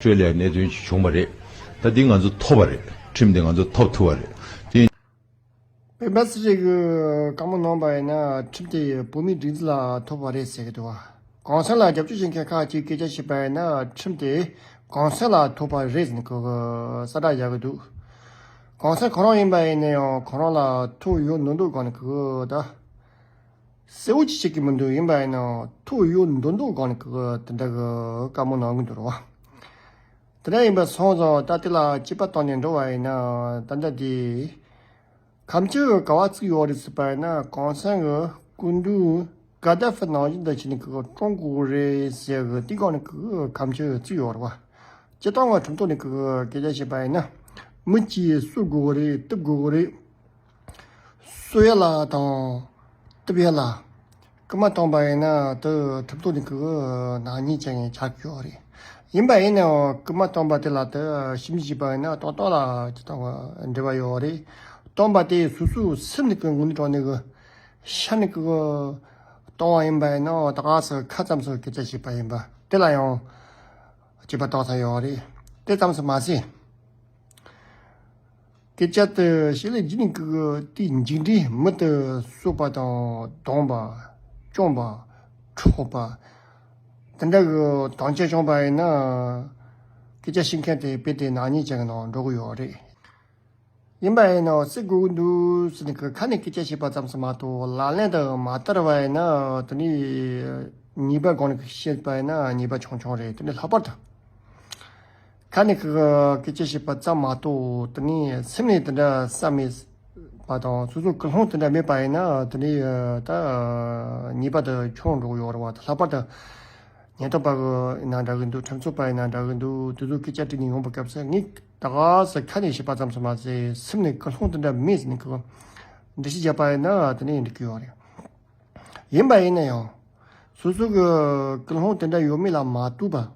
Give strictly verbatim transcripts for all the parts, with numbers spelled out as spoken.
སྤྲོད་ལས་གནད་དོན་ཅིག་བྱུང་བ་རེད། ད་འདི་ང་ཚོ་ཐོབ་པ་རེད། ཁྲིམས་དེ་ང་ཚོ་ཐོབ་ཐུབ་པ་རེད། དེ། སྤེན་པ་ཚེ་རིང་གིས་བཀའ་མོལ་གནང་པ་ཡིན་ན་ཁྲིམས་དེ་བོད་མིའི་སྒྲིག་འཛུགས་ལ་ཐོབ་པ་རེད་ཟེར་གི་འདུག་བ། གོང་ས་ལ་རྒྱབ་སྐྱོར་བྱེད་མཁན་ཁག་ཅིག་སྐད་ཆ་བཤད་པ་ཡིན་ན་ཁྲིམས་དེ་གོང་ས་ལ་ཐོབ་པ་རེད་ཟེར་ནས་གི་གསལ་བསྒྲགས་རྒྱག་གི་འདུག་གོང་ས་ཁོ་རང་ཡིན་པ་ཡིན་ན་ཡང་ཁོ་རང་ལ་ཐུགས་ཡོད་མདོག་མདོག་སྒང་ནས་གི་ད། གསལ་བོ་ཅིག་བཤད་ཀྱི་མི་འདུག་ཡིན་པ་ཡིན་ནའང་ཐུགས་ཡོད་མདོག་མདོག་སྒང་ནས་གི་དེ་འདྲ་གི་བཀའ་མོལ་གནང་གི་འདུག་རོ། དེ་འདྲ་ཡིན་པ་སོང་ཙང་ད་དེ་ལ་དཔྱད་པ་བཏང་ནས་འགྲོ་བ་ཡིན་ན་ད་ལྟ་དེ་ཁ་མཆུ་ག་བ་བརྩིགས་ཡོད་རེད་ཟེར་བ་ཡིན་ན་གོང་ས་གི་སྐུ་མདུན་ག་ད་ཕི་ནང་བཞིན་དུ་བྱས་ནས་གི་བཀྲོངས་དགོས་རེད་ཟེར་གི་དེ་སྒང་ནས་གི་ཁ་མཆུ་བརྩིགས་ཡོད་རེད་བ། སྤྱིར་བཏང་གི་ཁྲིམས་ཐོག་ནས་གི་སྐད་ཆ་བཤད་པ་ཡིན་ན་མི་གཅིག་གསོད་དགོས་རེད། གཏུབ་དགོས་རེད། གསོད་ཡ་ལ་དང་གཏུབ་ཡ་ལ་སྐུལ་མ་བཏང་པ་ཡིན་ན་དེ་ཁྲིམས་ཐོག་ནས་གི་ནག་ཉེས་ཅན་ཆགས་ཀྱི་ཡོད་རེད། ཡིན་པ་ཡིན་ནའང་སྐུལ་མ་བཏང་པ་དེ་ལ་དེ་ཞིབ་འཇུག་བྱས་པ་ཡིན་ན་ཏག་ཏག་ལ་ཅི་ལྟ་བུ་འབྲེལ་བ་ཡོད་རེད། བཏང་པ་དེ་སོ་སོའི་སེམས་ནས་གི་ངོས་ནས་དྲངས་ནས་གི་ཤ་ནས་གི་བཏང་བ་ཡིན་པ་ཡིན་ནའང་ད་ག་སེ་ཁ་ཙམ་སེ་སྐད་ཆ་བཤད་པ་ཡིན་པ་དེ་ལ་ཡང་དཔྱད་པ་བཏང་ས་ཡོད་རེད། དེ་ཙམ་སེ་མ་ཟད། སྐད་ཆ་དེ་ཞིག་ལས་རྒྱུ་ནི་གི་དེའི་མཇུག་འབྲས་མི་དེ་གསོད་པ་དང་རྡུང་པ། བཅོམ་པ། འཕྲོག་པ། དེ་འདྲ་གི་དོན་རྐྱེན་བྱུང་པ་ཡིན་ན་སྐད་ཆ་བཤད་མཁན་དེ་རྦད་དེ་ནག་ཉེས་ཅན་གི་ནང་འགྲོ་གི་ཡོད་རེད། ཡིན་པ་ཡིན་ན་བསད་དགོས་ཀྱི་འདུག་ཟེར་ནས་གི་ཁ་ནས་སྐད་ཆ་བཤད་པ་ཙམ་ཞིག་མ་གཏོགས་ལག་ལེན་དུ་མ་བསྟར་བ་ཡིན་ན་དེ་ནི་ཉེས་པ་སྒང་ནས་བཤད་པ་ཡིན་ན་ཉེས་པ་ཆུང་ཆུང་རེད། དེ་ནི་ལྷག་པར་དུ། ཁ་ནས་ཁ་སྐད་ཆ་བཤད་པ་ཙམ་མ་གཏོགས་དེ་ནས་སེམས་ནས་དེ་འདྲ་བསམ་མེད་པ་དང་སོ་སོ་ཀུན་སློང་དེ་འདྲ་མེད་པ་ཡིན་ན་དེ་ནས་ད་ཉེས་པ་དེ་ཆུང་འགྲོ་གི་ཡོད་རེད་བ། ད་ལྷག་པར་དུ་ཉེན་རྟོག་པ་གི་ཡིན་ན་འདྲ་གི་འདུག་ཁྲིམས་རྩོད་པ་ཡིན་ན་འདྲ་གི་འདུག་དེ་ཚོ་སྐད་ཆ་དྲིས་ནས་ཡོང་པའི་སྐབས་སུ་ངས་ད་ག་སེ་ཁ་ནས་བཤད་པ་ཙམ་ཞིག་མ་ཟད་སེམས་ནས་ཀུན་སློང་དེ་འདྲ་མེད་ཟེར་ནས་གི་འགྲེལ་བཤད་བརྒྱབ་པ་ཡིན་ན་དེ་ནས་འགྲིག་གི་ཡོད་རེད། ཡིན་པ་ཡིན་ན་ཡང་། སོ་སོ་གི་ཀུན་སློང་དེ་འདྲ་ཡོད་མེད་ལ་མ་ལྟོས་པར།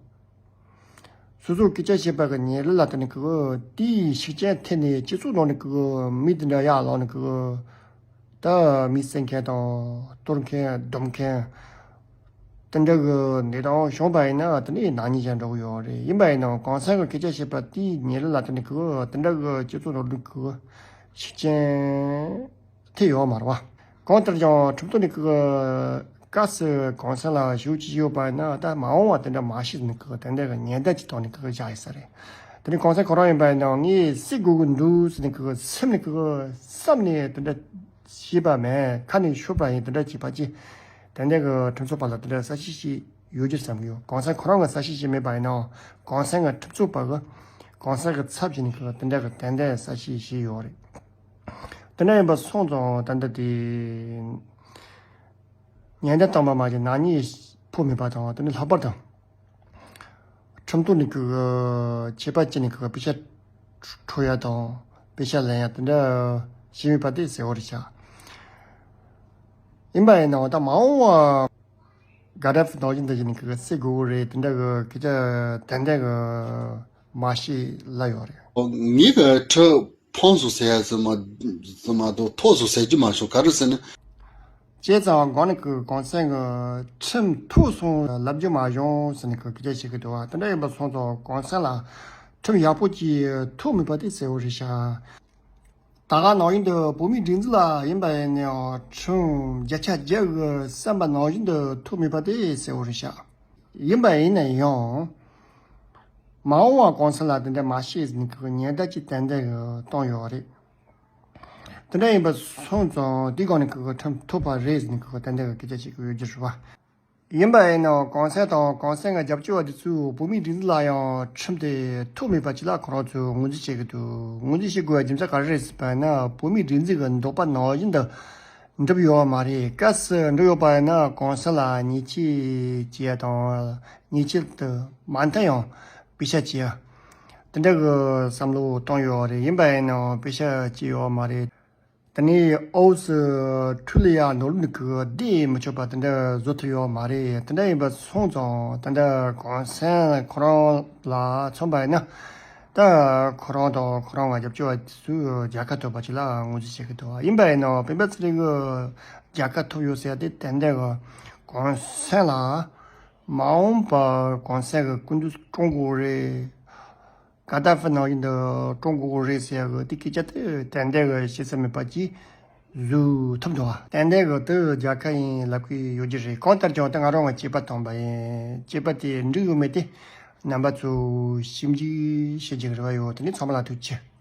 སོ་སོ་སྐད་ཆ་བཤད་པ་གི་ཉེ་རིང་ལ་བརྟེན་ནས་གི་དེའི་ཤུགས་རྐྱེན་ཐེབས་ནས་སྤྱི་ཚོགས་ནང་ནས་གི་མི་དེ་འདྲ་ཡར་ལངས་ནས་གི་ད་མི་བསད་མཁན་དང་གཏོར་མཁན་རྡུང་མཁན་དེ་འདྲ་གི་གནས་སྟངས་བྱུང་པ་ཡིན་ན་དེ་ནི་ནག་ཉེས་ཅན་འགྲོ་གི་ཡོད་རེད། ཡིན་པ་ཡིན་ནའང་གོང་ས་གི་སྐད་ཆ་བཤད་པ་དེའི་ཉེ་རིང་ལ་བརྟེན་ནས་གི་དེ་འདྲ་གི་སྤྱི་ཚོགས་ནང་ནས་གི་ཤུགས་རྐྱེན་ཐེབས་ཡོད་མ་རེད་བ། གང་ལྟར་ཀྱང་ཁྲིམས་ཐོག་ནས་ཀྱི་སྐབས་སུ་གོང་ས་ལ་ཞུ་ཅི་ཡོད་པ་ན་ད་མ་འོངས་པ་དེ་འདྲ་མ་བྱེད་ནས་ཀྱི་དེ་འདྲ་གི་ཉེན་བརྡ་ཅིག་བཏང་ནས་ཀྱི་བཞག་ཡོད་ས་རེད། དེ་ནས་གོང་ས་ཁོ་རང་ཡིན་པ་ཡིན་ན་ངས་བསད་དགོས་ཀྱི་འདུག་ཟེར་ནས་ཀྱི་སེམས་ནས་ཀྱི་བསམ་ནས་དེ་འདྲ་བྱས་པ་མེད། ཁ་ནས་ཤོད་པ་ཡིན་དེ་འདྲ་བྱས་པ་ཅི་དེ་འདྲ་གི་ཁྲིམས་རྩོད་པ་ལ་དེ་འདྲ་གསལ་བཤད་ཅིག་ཡོད་རྒྱུ་བསམ་གྱི་ཡོད། གོང་ས་ཁོ་རང་གི་གསལ་བཤད་ཅིག་མེད་པ་ཡིན་ན་གོང་ས་གི་ཁྲིམས་རྩོད་པ་གི་གོང་ས་གི་ཚབ་བྱས་ནས་ཀྱི་དེ་འདྲ་གི་དེ་འདྲ་གསལ་བཤད་བྱས་ཡོད་རེད། དེ་འདྲ་ཡིན་པ་སོང་ཙང་ད་ལྟ་དེ་ཉེན་བརྡ་བཏང་བ་མ་གཏོགས་ནག་ཉེས་ཕོག་མེད་པ་དང་དེ་ནི་ལྷག་པར་དུ་ཁྲིམས་ཐོག་ནས་ཀྱི་ཆད་པ་བཅད་ནས་ཀྱི་པེ་ཤ་འཕྲོག་ཡ་དང་པེ་ཤ་ལེན་ཡ་དེ་འདྲ་བྱས་མེད་པ་དེ་གསལ་བོ་རེད་ཤག་ཡིན་པ་ཡིན་ནའང་ད་མ་འོངས་པ་ག་འདྲ་ནང་བཞིན་དུ་བྱས་ནས་ཀྱི་བསད་དགོས་རེད་དེ་འདྲ་གི་སྐད་ཆ་ཏན་ཏན་གི་མ་བཤད་ལབ་ཡོད་རེད། ངས་གི་ཁྲི་ཕངས་སོང་ཟེར་ཡ་ཟེར་མ་ཟེར་མ་གཏོགས་ཐོག་སོང་ཟེར་རྒྱུ་མ་བྱུང་། ག་རེ་ཟེར་ན། བྱས་ཙང་སྒང་ནས་ཀྱི་གོང་ས་གི་ཁྲིམས་ཐོག་སོང་ལབ་རྒྱུ་མ་བྱུང་ཟེར་ནས་ཀྱི་སྐད་ཆ་བཤད་ཀྱི་འདུག་བ། དེ་འདྲ་ཡིན་པ་སོང་ཙང་གོང་ས་ལ་ཁྲིམས་ཡག་པོ་ཅིག་ཐོག་མེད་པ་དེ་གསལ་བོ་རེད་ཤག་ད་ག་ནང་བཞིན་དུ་བོད་མིའི་སྒྲིག་འཛུགས་ལ་ཡིན་པ་ཡིན་ནའང་ཁྲིམས་བརྒྱ་ཆ་བརྒྱ་གི་བསམ་པ་ནང་བཞིན་དུ་ཐོག་མེད་པ་དེ་གསལ་བོ་རེད་ཤག་ཡིན་པ་ཡིན་ན་ཡང་། མ་འོངས་པ་གོང་ས་ལ་དེ་འདྲ་མ་བཤད་ཟེར་ནས་ཀྱི་ཉེན་བརྡ་ཅིག་ཏན་ཏན་གི་བཏང་ཡོད་རེད། དེ་འདྲ་ཡིན་པ་སོང་ཙང་དེའི་སྒང་ནས་ཀྱི་ཁྲིམས་ཐོབ་པ་རེད་ཟེར་ནས་ཀྱི་ཏན་ཏན་གི་སྐད་ཆ་བཤད་ཀྱི་ཡོད་རྒྱུ་རེད་བ། ཡིན་པ་ཡིན་ནའང་གོང་ས་དང་གོང་ས་གི་རྒྱབ་སྐྱོར་བ་དེ་ཚོས་བོད་མིའི་སྒྲིག་འཛུགས་ལ་ཡང་ཁྲིམས་དེ་ཐོག་མེད་པ་ཅིག་ལ་ཁོ་རང་ཚོས་ངོས་འཛིན་བྱེད་ཀྱི་འདུག་ངོས་འཛིན་བྱེད་དགོས་པའི་རྒྱུ་མཚན་ག་རེ་རེད་ཟེར་བ་ན། བོད་མིའི་སྒྲིག་འཛུགས་ཀྱི་འདོད་པ་ནང་བཞིན་དུ་འགྲུབ་ཡོད་མ་རེད། གལ་སྲིད་འགྲུབ་ཡོད་པ་ཡིན་ན་གོང་ས་ལ་ཉེས་ཆད་བཅད་དང་ཉེས་ཆད་དུ་མ་མཐའ་ཡང་པེ་ཤ་བཅད་དེ་འདྲ་གི་བསམ་བློ་བཏང་ཡོད་རེད། ཡིན་པ་ཡིན་ནའང་པེ་ཤ་བཅད་ཡོད་མ་རེད། དེ་ནས་ཨོ་སི་ཁྲུ་ལི་ཡ་ནོར་ལུག་གི་བསྡད་མི་ཆོག་པ་དེ་འདྲ་བཟོ་ཐུབ་ཡོད་མ་རེད། དེ་འདྲ་ཡིན་པ་སོང་ཙང་དེ་འདྲ་གོང་ས་ཁོ་རང་ལ་མཚོན་པ་ཡིན་ན་ད་ཁོ་རང་དང་ཁོ་རང་ང་རྒྱབ་སྐྱོར་བ་དེ་ཚོས་རྒྱལ་ཁ་ཐོབ་པ་ཅིག་ལ་ངོས་འཛིན་བྱེད་ཀྱི་འདུག་ཡིན་པ་ཡིན་ནའང་སྤེན་པ་ཚེ་རིང་གི་རྒྱལ་ཁ་ཐོབ་ཡོད་ཟེར་ཡ་དེ་ཏན་ཏན་གི་གོང་ས་ལ། མ་འོངས་པར་གོང་ས་གི་སྐུ་མདུན་བཀྲོངས་དགོས་རེད། ག་ད་ཧྥི་ནང་བཞིན་དུ་བཀྲོངས་དགོས་རེད་ཟེར་ཡག་གི་དེ་སྐད་ཆ་དེ་ཏན་ཏན་གི་བཤད་ས་མེད་པ་ཅིག་བཟོ་ཐུབ་འདུག་བ། ཏན་ཏན་གི་དེ་རྒྱལ་ཁ་ཡིན་ལབ་གི་ཡོད་ཀྱི་རེད། གང་ལྟར་ཀྱང་དེ་ང་རང་གི་དཔྱད་པ་བཏང་པ་ཡིན། དཔྱད་པ་དེ་འགྲིག་ཡོད་མེད་དེ་རྣམ་པ་ཚོས་ཞིབ་འཇུག་བྱེད་ཀྱི་རེ་བ་ཡོད། དེ་ནི་ཚང་མ་ལ་ཐུགས་རྗེ་ཆེ།